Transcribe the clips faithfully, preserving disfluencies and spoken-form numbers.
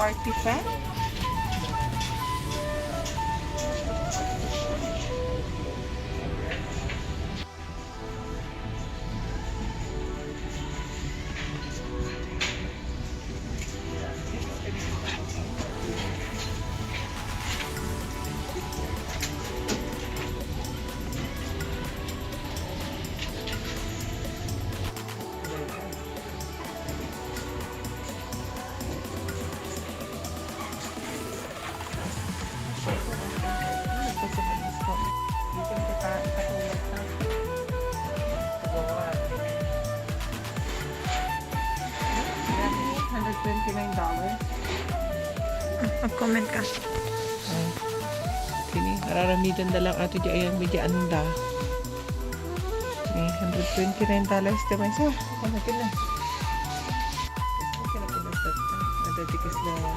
Party fan? Hundred twenty-nine dollars. Mag-comment ka. Ay. Kini, araramidan da lang ato di ayan media anda. Ni hundred twenty-nine dollars ti maysa. Ano kina? Ano kina pinasat ka? Nadadikis na.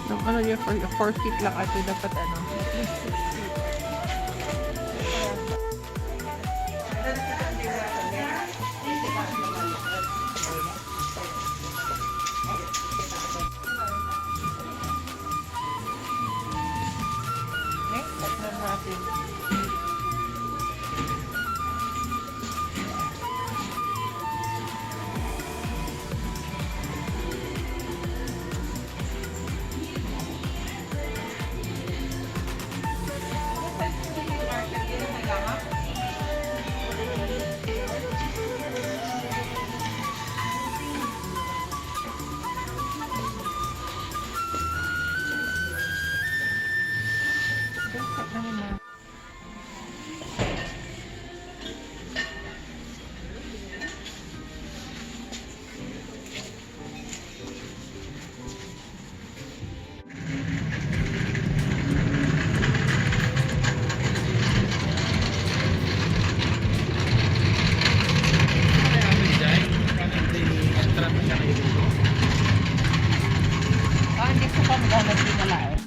Ang ano niya, four, four feet lang ato dapat, ano, at least six feet. Next, tignan natin. Ah, hindi ko pa maghanap din na lahat.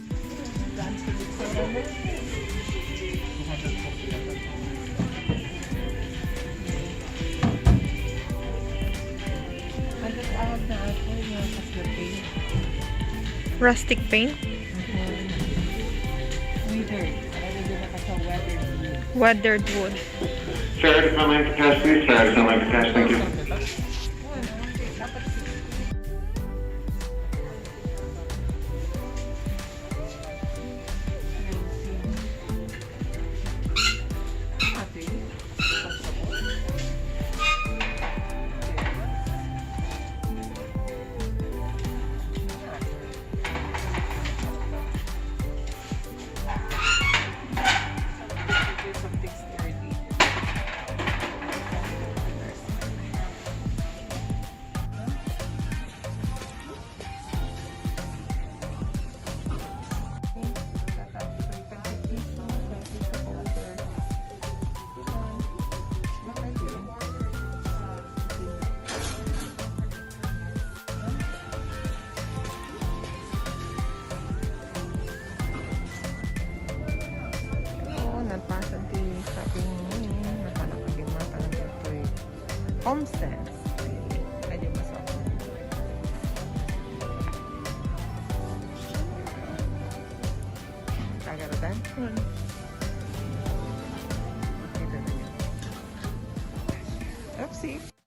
Rustic paint? Weathered. Weathered wood. Sir, how many capacity? Sir, how many capacity? Thank you. Oo, nagpasad ti shopping ni. Nakalakagin mata ng ito'y home sense. Ay, di masarap. Tagarutan? Hmm.